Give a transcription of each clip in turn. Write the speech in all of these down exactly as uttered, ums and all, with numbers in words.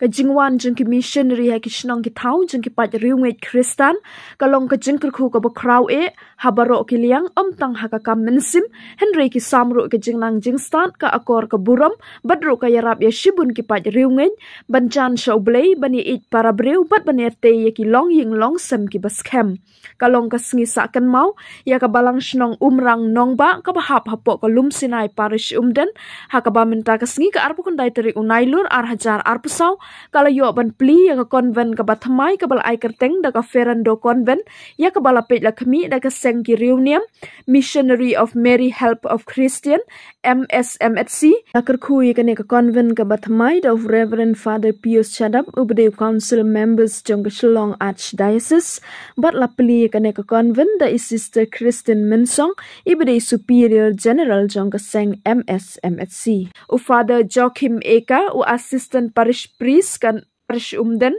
Ka jingwan jong ki missionary ha ki shnong ki thaw jong ki paid riewngeit Khristan ka long ka jingkyrkhu kaba khraw eh ha baroh ki liang, ym tang ha ka kam mynsiem, hynrei ki sam ruh ka jingnang jingstad, ka akor ka burom, bad ruh ka ïarap ïa shibun ki paid riewngeit ban jan sha U Blei, ban ïaieit para briew bad ban ïatei ïa ki longïing longsem kiba skhem. Ka long ka sngi sah kynmaw ïa ka Balang Shnong Umrang Nongbah kaba hap hapoh ka Lumsinai Parish Umden, ha kaba mynta ka sngi ka arphew khyndai tarik u Nailur ar hajar arphew saw ka la ïoh ban plie ïa ka convent kaba thymmai kaba la ai kyrteng da ka Ferrando Convent, ïa kaba la peit la khmih da ka seng ki riewniam Missionary of Mary Help of Christian, M S M H C. La kyrkhu ïa kane ka convent kaba thymmai da u Reverend Father Pius Shadap, uba dei u Council Members jong ka Shillong Archdiocese, bad la plie ïa kane ka convent da i Sister Christine Mynsong, iba dei Superior General jong ka seng M S M H C. U Father Joachim Eka, u Assistant Parish Priest ka Parish Umden,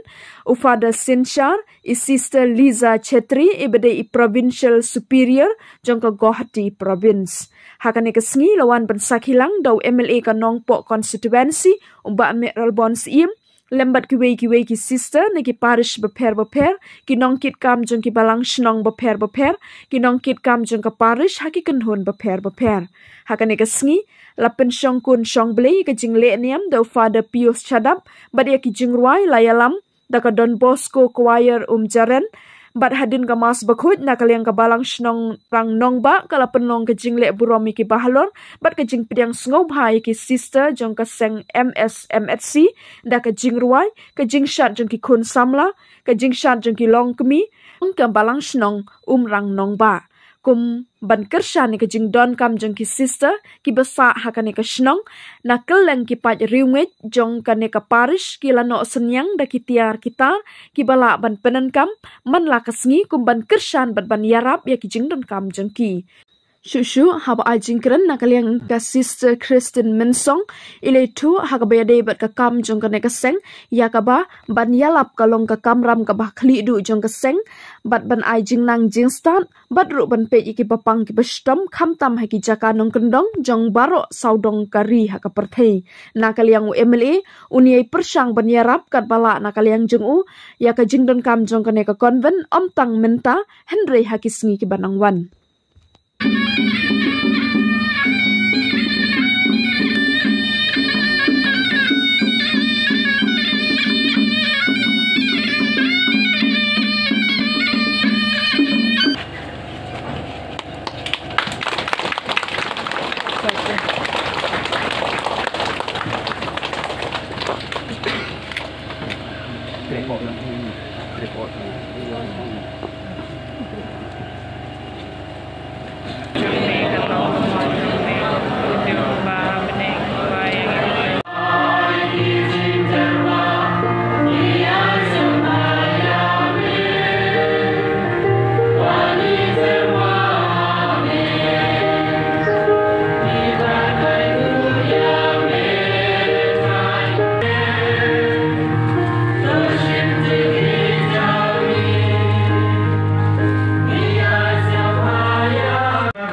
u Father Sinshar, i Sister Liza Chetri, iba dei i Provincial Superior jong ka Guwahati Province. Ha kane ka sngi la wan ban sakhi lang da u M L A ka Nongpoh Constituency, u Bah Mayralborn Syiem, lem bad kiwei kiwei ki sister na ki parish bapher bapher, ki nongkitkam jong ki balang shnong bapher bapher, ki nongkitkam jong ka parish ha ki kynhun bapher bapher. Ha kane ka sngi la pynshongkun shongblei ka jingleh niam da u Father Pius Shadap bad ïa ki jingrwai la ïalam da ka Don Bosco Choir Umjaren. Bad hadien ka Mass bakhuid, na ka liang ka Balang Shnong Rang Nongbah ka la pynlong ka jingleh burom ïa ki bahalor bad ka jingpdiang sngewbha ïa ki sister jong ka seng M S M H C da ka jingrwai, ka jingshad jong ki khun samla, ka jingshad jong ki longkmie, ka Balang Shnong Umrang Nongbah. Kum ban kyrshan ïa ka jingdonkam jong ki sister kiba sah ha kane ka shnong, na kylleng ki paid riewngeit jong kane ka parish ki la noh synñiang da ki tiar ki tar kiba lah ban pyndonkam man la ka sngi, kum ban kyrshan bad ban ïarap ïa ki jingdonkam jong ki. Shuh shuh haba ai jingkren na ka liang ka Sister Christine Mynsong, i la ïathuh ha kaba ïadei bad ka kam jong kane ka seng, ïa kaba ban ïalap ka long ka kamram kaba khlieh duh jong ka seng, bad ban ai jingnang jingstad, bad ruh ban peit ïa kiba pang kiba shitom, khamtam ha ki jaka nongkyndong jong baroh sawdong ka ri ha ka pyrthei. Na ka liang u M L A, un ïai pyrshang ban ïarap katba lah na ka liang jong u ïa ka jingdonkam jong kane ka convent, ym tang mynta hynrei ha ki sngi kiba nang wan.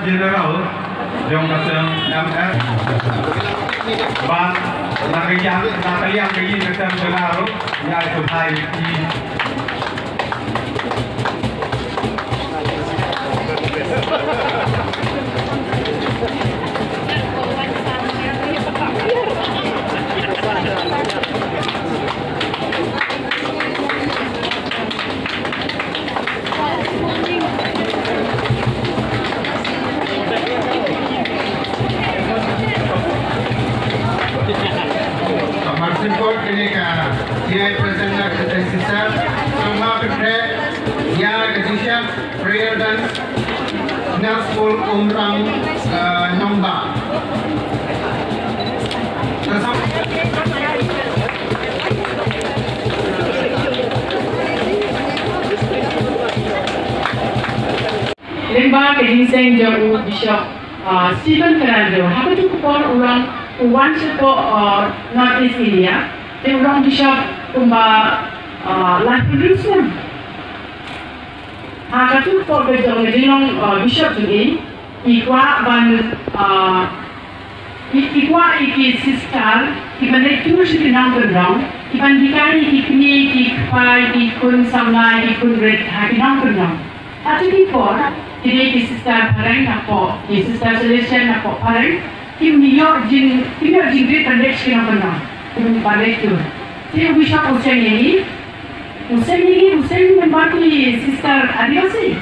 General jong ka seng M S. Bad na ka liang, na ka liang ka ïing ka sem jong nga ruh, nga ai sngewbha ïa ki. Ka Mercy Court kane ka T I president na ka Sister Salma Petre, ïa ka Sister Prayer Dance, Nurse Paul Umrang, eh, Nongbah. Ka sam- Lyngba ka jingseng jong u Bishop, ah, Stephen Fernando, ha katu ka por u long u wan shapoh, ah, North East India, te u long Bishop kumba, ah, laiphew hynriew snem. Ha katu ka por ka jong ka jinglong, ah, Bishop jong i, i kwah ban, ah, i, i kwah ïa ki sister kiba leit tur sha ki nongkyndong, ki Ban hikai ïa ki kmie, ki kpa, ki khun samla, ki khun rit ha ki nongkyndong. Ha kine ki por, ki dei ki sister phareng hapoh, ki sister Salesian hapoh phareng, kim ïoh jing, kim ïoh jingrit ban leit sha ki nongkyndong, ban leit tour. Te u bishop u seng ïa ngi, u seng ïa ngi, u seng namar ki sister Adivasi.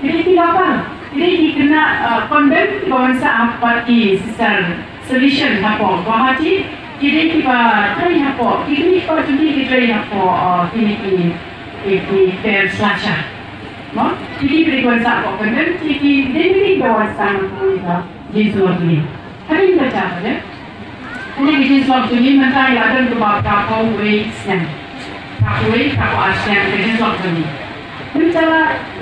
Ki dei ki local, ki dei ki khynnah, uh, convent kiba wan sah ha pat ki sister Salesian hapoh Guwahati, ki dei kiba trei hapoh, ki dei kiba trei hapoh, uh, kine ki, ki, ki Fair Slasher. Mo? Ki dei kiba wan sah hapoh convent, ki, ki dei kiba wan sah hapoh, uh, Jesu Lord. Hadien kata, eh? Kane ka jingïasyllok jong ngi mynta ngi la don kumba phra phew wei snem. Phra phew wei, phra phew ar snem ka jingïasyllok jong ngi. Mynta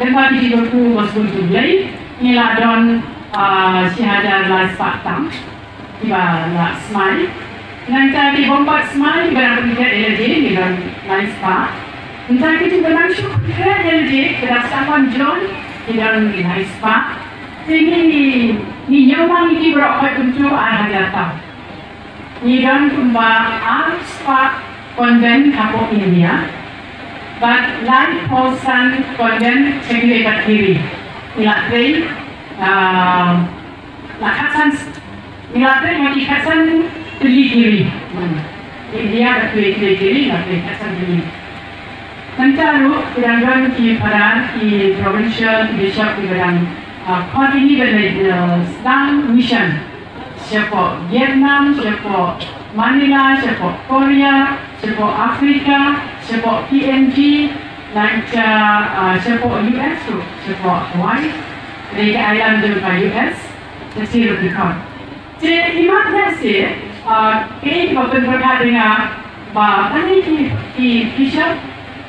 lem bad ka jingkyrkhu ba sngewbha jong U Blei ngi la don, ah, shi hajar lai spah tam kiba la smai. Nangta ki bym pat smai kiba dang pynkhriat ïalade ngi don lai spah. Nangta ki kiba dang shu pynkhriat ïalade kiba dang sdang ban join ngi don lai spah. Te ngi, ngi ïoh lang ïa ki baroh khoit kumto ar hajar tam. Ngi don kumba ar spah convent hapoh India bad lai phew san convent sha kiwei pat ki ri. Ngi la trei, ah, la khatsan, ngi la trei ha ki khatsan tylli ki ri. Hmm. India bad kiwei kiwei ki ri la trei khatsan tylli. Mynta ruh ki dang don ki phadar, ki provincial, ki bishop kiba dang, ah, khot ïa ngi ban leit, ah, sdang mission shapoh Vietnam, shapoh Manila, shapoh Korea, shapoh Africa, shapoh P N G, nangta, ah, shapoh U S ruh, shapoh Hawaii. Dei ka island jong ka U S, te shi ruh ki khot. Te imat lehse, ah, kaei kaba pynpyrkhat ïa nga ba kane ki, ki bishop,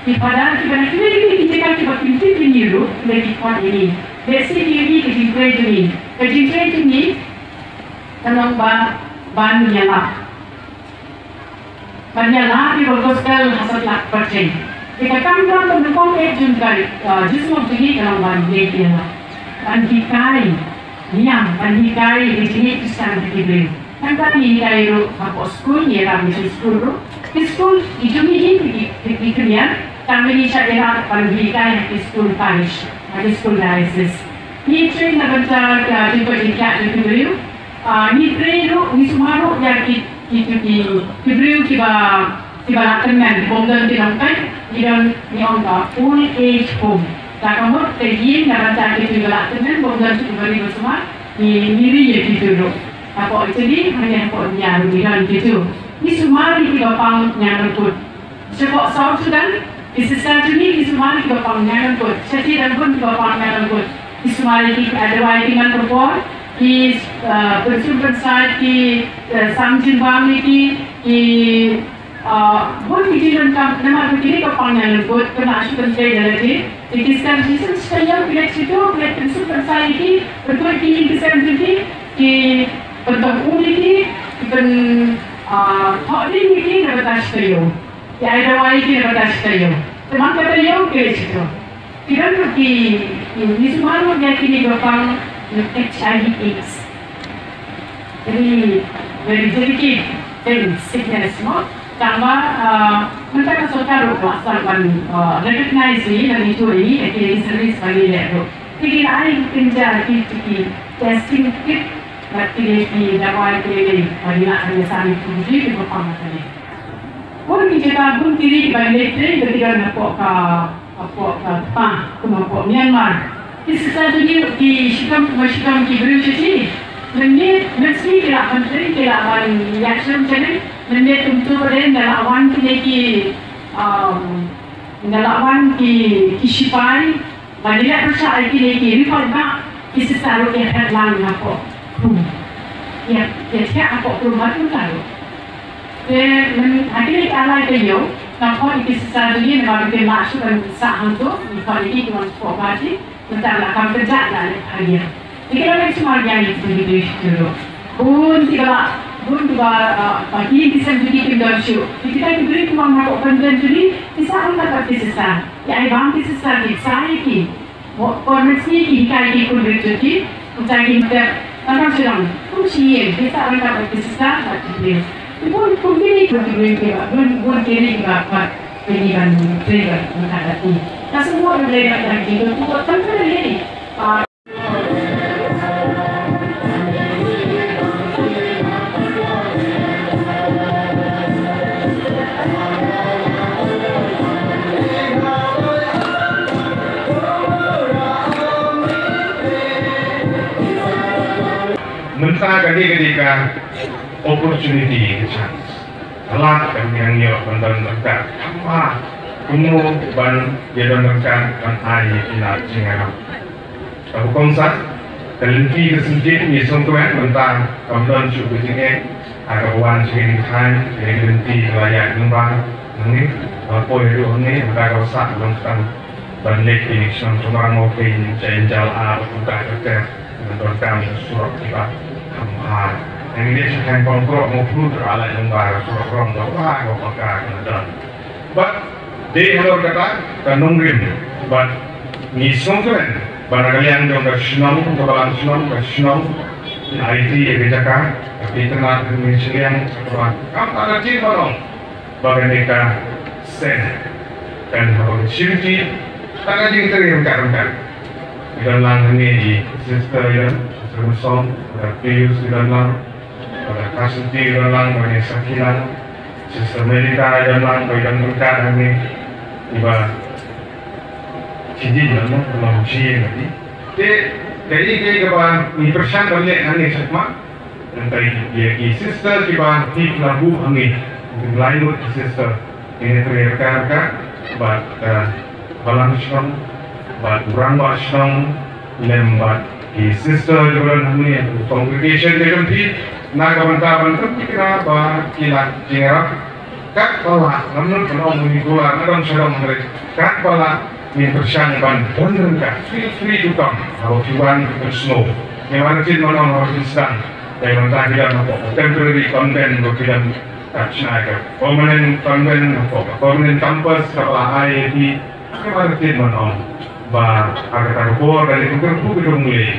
ki phadar, kiba na kiwei kiwei ki jaka kiba kim tip ïa ngi ruh, ki la ki khot ïa ngi. Lehse ki ïohi ka jingtrei jong ngi. Ka jingtrei jong ngi ka long ba ban ïalap. Ban ïalap ïa ka gospel ha satlak pyrthei. Ïa ka kam ka nyngkong eh jong ka, ah, jingïasyllok jong ngi ka long ban leit ïalap. Ban hikai niam, ban hikai ïa ka jingïeit Khristan ha ki briew. Nangta ngi hikai ruh hapoh skul, ngi ïarap ïa ki skul ruh. Ki skul ki jong ngi hi ki, ki, ki khyndiat, tang ba ngi shah ïarap ban hikai ha ki skul parish, ha ki skul diocese. Ngi train na bynta ka jingkoit jingkhiah jong ki briew. Ah, ngi trei ruh, ngi sumar ruh ïa ki, ki, ki, ki, ki briew kiba, kiba la tymmen, bym don ki nongpeit, ngi don, ngi ong ka old age home. Da ka mut ka ïing na bynta kito kiba la tymmen, bym don kito kiba ri ba sumar, ngi, ngi ri ïa kito ruh. Hapoh Italy, hangne hapoh India ruh ngi don kito. Ngi sumar ïa kiba pang ñiangryngkut. Shapoh South Sudan, ki sister jong ngi ki sumar ïa kiba pang ñiangryngkut. Shatei dang bun kiba pang ñiangryngkut. Ki sumar ïa ki, ki ai dawai ïa ki man ka por, ki, uh, pynsum pynsa ïa ki, uh, sam jingbam ïa ki, ki, uh, bun ki jingdonkam namar ba kine kiba pang ñiangryngkut, ki la shu pyntrei da lade. Te ki sister jong ngi shu ïa ki leit sha kito, ki leit pynsum pynsa ïa ki, pynkhuid ïa ki ïing ki sem jong ki, ki pyntong um ïa ki, ki pyn, uh, thoh ding ïa ki na bynta sha taïew. Ki ai dawai ïa ki na bynta sha taïew. Te man ka taïew ki leit sha kito. Ki don ruh ki, ki, ngi sumar ruh ïa kine kiba pang H I V AIDS. Very, very delicate thing, sickness, no? Tangba, ah, mynta ka sorkar ruh ka la sdang ban, ah, recognize ïa ngi, ban ithuh ïa ngi, ïa kine ki service ba ngi leh ruh. Te ki la ai kynja ki, ki, ki testing kit, bad kine ki dawai kine, ba ngi lah ban ïasam ïa ki, kiba pang kane. Bun ki jaka, bun ki ri kiba ngi leit trei, ba ki don hapoh ka, hapoh ka kpa, kum hapoh Myanmar. Ki sister jong ngi ki shitom, ki shitom ki briew shatei. Mynmiet, mynsngi ki lah ban trei, ki lah ban ïaid sha rum sha neng. Mynmiet kumto pat de, ynda lah wan kine ki, um, ynda lah wan ki, ki shipai, ba ngi leh pyrshah ïa kine ki report ba ki sister ruh ki heh lang hapoh khrum. Ïa, ïa thiah hapoh khrum bad kumta ruh. Te myn, ha kine ki ar lai taïew, nga khot ïa ki sister jong ngi namar ba kim lah shuh ban sah hangto, ngi khot ïa ki ki wan shapoh Guwahati, mynta la kam kynjah la leit ha ïing. Te ki la leit sumar ïa ngi ki briew shuh ruh. Bun kiba la, bun kiba, ah, ba ki ïing ki sem jong ki kim don shuh. Te kita ki briew ki wan hapoh convent jong ngi, ki sah ryngkat bad ki sister. Ki ai bam ki sister, ki sah ïa ki. Por mynsngi ki hikai ki khun rit jong ki, kumta ki mutep, tang kam shu dang, kum shi ïing, ki sah ryngkat bad ki sister bad ki briew. Bun kum kine ki bun ki bun bun kine ki ba pat kine ban trei ban ban hadapi. Ka semua ban trei ban hadapi tu tu kan kan ni. Mynta ka dei ka dei ka opportunity, ka chance. Ka lad ka dei ka ngi ban don ryngkat. Haba kumno ban ïa don ryngkat ban ai ïa ki lad jingïarap. Ka hukum sa ka lynti ka syntien ngi sngewthuh mynta kam don shuh ka jingeh. Ha kaba wan sha kane ka thaiñ, kane ka lynti ka la ïaid lyngba nangne, ba poi haduh hangne, mynta ka la sah long tang ban leit ïa ki shnong Tymrang Mawphei, Jainjal A, ba kumta ter ter. Ngan donkam surok kiba kham bha. Ngi leit sha thaiñ Pamkrok, Mawphlut, ra leit lyngba surok rong, ba bha, ba bha ka ngan don. Bad dei halor kata ka nongrim, bad ngi sngewkmen ba na ka liang jong ka shnong, ka balang shnong, ka shnong, kin aiti ïa ka jaka, ka itynnad, ka ngi shiliang, ka ba kam ka la jin ba long. Ba kane ka seng kan haba ka shim ti, ta ka jingtrei ryngkat ryngkat. Ki don lang hangne i sister i don, sister Song, Brother Pius i don lang, Brother Kasenti i don lang, ba ngi sakhi lang, Sister Melita i don lang, ba i don ryngkat hangne. Iba shi ji i don lang, ba long shi hangne. Te kaei kaei kaba ngi pyrshang ban leh hangne shakhmat. Nangta ïa ki sister kiba tip la buh hangne. Ngi lai ngut ki sister. Ngi trei ryngkat ryngkat bad ka balang shnong bad u rangbah shnong lem bad ki sister kiba don hangne, congregation ka jong phi, na ka bynta ban pynthikna ba ki lad jingïarap. Katba lah, ngam nud ban ong uni kular na dong sha dong hynrei katba lah ngin pyrshang ban don ryngkat. Feel free to come. Haba phi wan phi pynsngew. Ngim artatien ban ong haba phi sdang. Dei mynta ki don hapoh temporary convent, ba ki don kat shna ka permanent convent, hapoh permanent campus kaba la ai ïa phi. Ngim artatien ban ong ba ha kata ka por ka dei ka kyrkhu ka jong U Blei.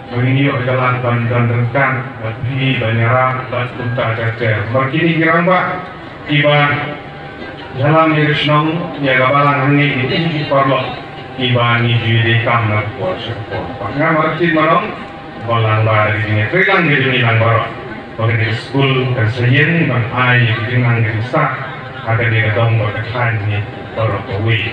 Ba ngin ïoh ïa ka lad ban don ryngkat bad phi, ban ïarap bad kumta ter ter. Bad kine ki rangbah kiba ïalam ïa ka shnong, ïa ka balang hangne, ki dei ki paralok kiba ngi ju ïadei kam na ka por sha ka por. Bad ngam artatien ban ong ba lang ba da ka jingïatreilang ka jong ngi lang baroh, ba kane ka skul kan sa ïeng ban ai ïa ka jingnang ka jingstad ha kane ka dong bad ka thaiñ ngi baroh kawei.